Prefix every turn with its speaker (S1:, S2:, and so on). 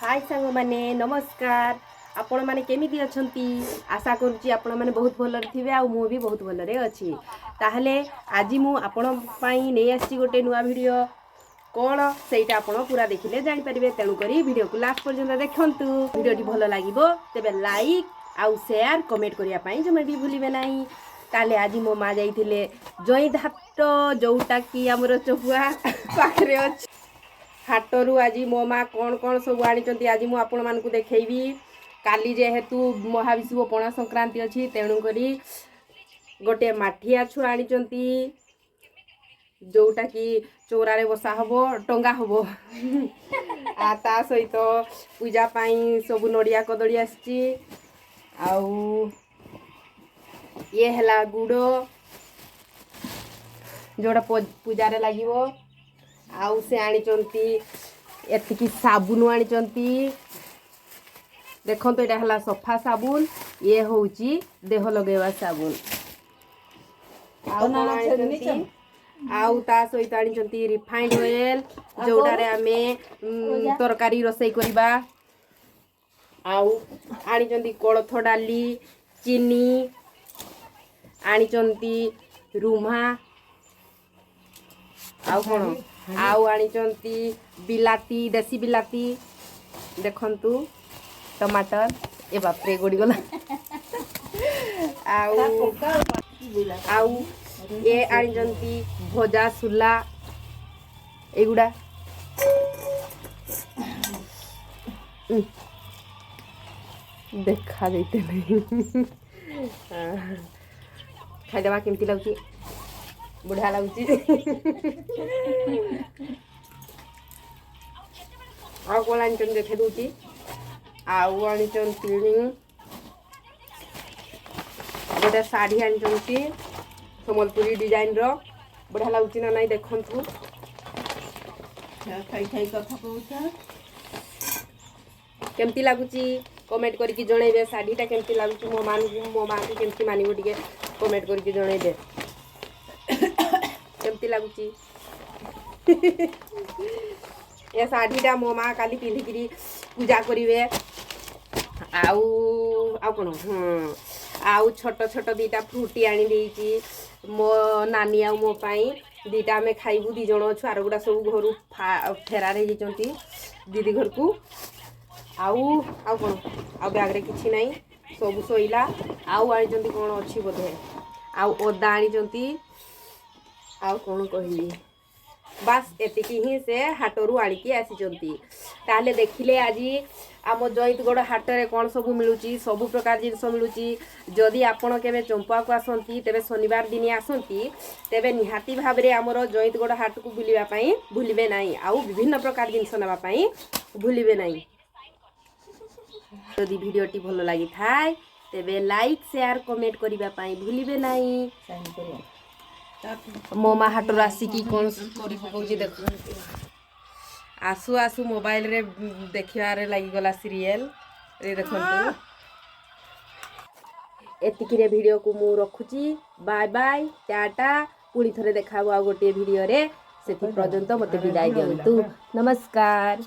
S1: High ସାଙ୍ଗମାନେ, ନମସ୍କାର। ଆପଣମାନେ କେମିତି ଅଛନ୍ତି? ଆଶା କରୁଛି ଆପଣମାନେ ବହୁତ ଭଲରେ ଥିବେ ଆଉ ମୁଁ ବି ବହୁତ ଭଲରେ ଅଛି। ତାହେଲେ ଆଜି ମୁଁ ଆପଣଙ୍କ ପାଇଁ ନେଇ ଆସିଛି ଗୋଟେ ନୂଆ ଭିଡ଼ିଓ। କ'ଣ ସେଇଟା ଆପଣ ପୁରା ଦେଖିଲେ ଜାଣିପାରିବେ। ତେଣୁକରି ଭିଡ଼ିଓକୁ ଲାଷ୍ଟ ପର୍ଯ୍ୟନ୍ତ ଦେଖନ୍ତୁ। ଭିଡ଼ିଓଟି ଭଲ ଲାଗିବ ତେବେ ଲାଇକ୍ ଆଉ ସେୟାର, କମେଣ୍ଟ କରିବା ପାଇଁ ଜମା ବି ଭୁଲିବେ ନାହିଁ। ତାହେଲେ ଆଜି ମୋ ମା ଯାଇଥିଲେ ଜଇଁଧାଟ, ଯେଉଁଟାକି ଆମର ଚପୁଆ ପାଖରେ ଅଛି। ହାଟରୁ ଆଜି ମୋ ମା କ'ଣ କ'ଣ ସବୁ ଆଣିଛନ୍ତି, ଆଜି ମୁଁ ଆପଣମାନଙ୍କୁ ଦେଖେଇବି। କାଲି ଯେହେତୁ ମହାବିଷୁବ ପଣା ସଂକ୍ରାନ୍ତି ଅଛି, ତେଣୁକରି ଗୋଟେ ମାଠିଆ ଛୁଆ ଆଣିଛନ୍ତି, ଯେଉଁଟାକି ଚଉରାରେ ବସା ହବ, ଟଙ୍ଗା ହବ। ଆଉ ତା ସହିତ ପୂଜା ପାଇଁ ସବୁ ନଡ଼ିଆ କଦଳୀ ଆସିଛି। ଆଉ ଇଏ ହେଲା ଗୁଡ଼, ଯେଉଁଟା ପୂଜାରେ ଲାଗିବ। ଆଉ ସେ ଆଣିଛନ୍ତି ଏତିକି ସାବୁନ ଆଣିଛନ୍ତି। ଦେଖନ୍ତୁ, ଏଇଟା ହେଲା ସଫା ସାବୁନ, ଇଏ ହେଉଛି ଦେହ ଲଗେଇବା ସାବୁନ। ଆଉ କ'ଣ ଆଣିଛନ୍ତି? ଆଉ ତା ସହିତ ଆଣିଛନ୍ତି ରିଫାଇଣ୍ଡ ଅଏଲ୍, ଯେଉଁଟାରେ ଆମେ ତରକାରୀ ରୋଷେଇ କରିବା। ଆଉ ଆଣିଛନ୍ତି କୋଳଥ ଡାଲି, ଚିନି ଆଣିଛନ୍ତି, ରୁମା, ଆଉ କ'ଣ? ଆଉ ଆଣିଛନ୍ତି ବିଲାତି, ଦେଶୀ ବିଲାତି। ଦେଖନ୍ତୁ, ଟମାଟର। ଏ ବାପରେ, ଗଡ଼ିଗଲା। ଆଉ ଏ ଆଣିଛନ୍ତି ଭଜା ସୁଲା ଏଗୁଡ଼ା। ଦେଖା ଦେଇତେ ନାହିଁ। ଖାଇଦେବା। କେମିତି ଲାଗୁଛି? ବଢ଼ିଆ ଲାଗୁଛି। ଆଉ କ'ଣ ଆଣିଛନ୍ତି ଦେଖେଇ ଦେଉଛି। ଆଉ ଆଣିଛନ୍ତି ଗୋଟେ ଶାଢ଼ୀ ଆଣିଛନ୍ତି, ସମ୍ବଲପୁରୀ ଡିଜାଇନର। ବଢ଼ିଆ ଲାଗୁଛି ନା ନାଇଁ ଦେଖନ୍ତୁ।
S2: ଖାଇ ଖାଇ କଥା କହୁଛ।
S1: କେମିତି ଲାଗୁଛି କମେଣ୍ଟ କରିକି ଜଣେଇବେ। ଶାଢ଼ୀଟା କେମିତି ଲାଗୁଛି, ମୋ ମାନଙ୍କୁ, ମୋ ମାଆକୁ କେମିତି ମାନିବ, ଟିକେ କମେଣ୍ଟ କରିକି ଜଣେଇବେ କେମିତି ଲାଗୁଛି। ଏ ଶାଢ଼ୀଟା ମୋ ମା କାଲି ପିନ୍ଧିକିରି ପୂଜା କରିବେ। ଆଉ କ'ଣ? ହଁ, ଆଉ ଛୋଟ ଛୋଟ ଦୁଇଟା ଫ୍ରୁଟି ଆଣି ଦେଇଛି ମୋ ନାନୀ ଆଉ ମୋ ପାଇଁ। ଦୁଇଟା ଆମେ ଖାଇବୁ, ଦୁଇ ଜଣ ଅଛୁ। ଆର ଗୁଡ଼ା ସବୁ ଘରୁ ଫେରାର ହେଇଯାଇଛନ୍ତି ଦିଦି ଘରକୁ। ଆଉ କ'ଣ? ଆଉ ବ୍ୟାଗ୍ରେ କିଛି ନାହିଁ, ସବୁ ସଇଲା। ଆଉ ଆଣିଛନ୍ତି କ'ଣ ଅଛି ବୋଧେ? ଆଉ ଅଦା ଆଣିଛନ୍ତି। ଆଉ କ'ଣ କହିବି? ବାସ୍, ଏତିକି ହିଁ ସେ ହାଟରୁ ଆଣିକି ଆସିଛନ୍ତି। ତାହେଲେ ଦେଖିଲେ ଆଜି ଆମ ଜୟନ୍ତଗଡ଼ ହାଟରେ କ'ଣ ସବୁ ମିଳୁଛି। ସବୁ ପ୍ରକାର ଜିନିଷ ମିଳୁଛି। ଯଦି ଆପଣ କେବେ ଚମ୍ପୁଆକୁ ଆସନ୍ତି, ତେବେ ଶନିବାର ଦିନ ଆସନ୍ତି, ତେବେ ନିହାତି ଭାବରେ ଆମର ଜୟନ୍ତଗଡ଼ ହାଟକୁ ବୁଲିବା ପାଇଁ ଭୁଲିବେ ନାହିଁ ଆଉ ବିଭିନ୍ନ ପ୍ରକାର ଜିନିଷ ନେବା ପାଇଁ ଭୁଲିବେ ନାହିଁ। ଯଦି ଭିଡ଼ିଓଟି ଭଲ ଲାଗିଥାଏ, ତେବେ ଲାଇକ୍, ସେୟାର, କମେଣ୍ଟ କରିବା ପାଇଁ ଭୁଲିବେ ନାହିଁ। ମୋ ମା ହାଟରୁ ଆସିକି କ'ଣ କରି ପକଉଛି ଦେଖ। ଆସୁ ଆସୁ ମୋବାଇଲରେ ଦେଖିବାରେ ଲାଗିଗଲା ସିରିଏଲ ଏ। ଦେଖନ୍ତୁ, ଏତିକିରେ ଭିଡ଼ିଓକୁ ମୁଁ ରଖୁଛି। Bye bye, tata. ପୁଣି ଥରେ ଦେଖାହବ ଆଉ ଗୋଟିଏ ଭିଡ଼ିଓରେ। ସେଥି ପର୍ଯ୍ୟନ୍ତ ମୋତେ ବିଦାୟ ଦିଅନ୍ତୁ। ନମସ୍କାର।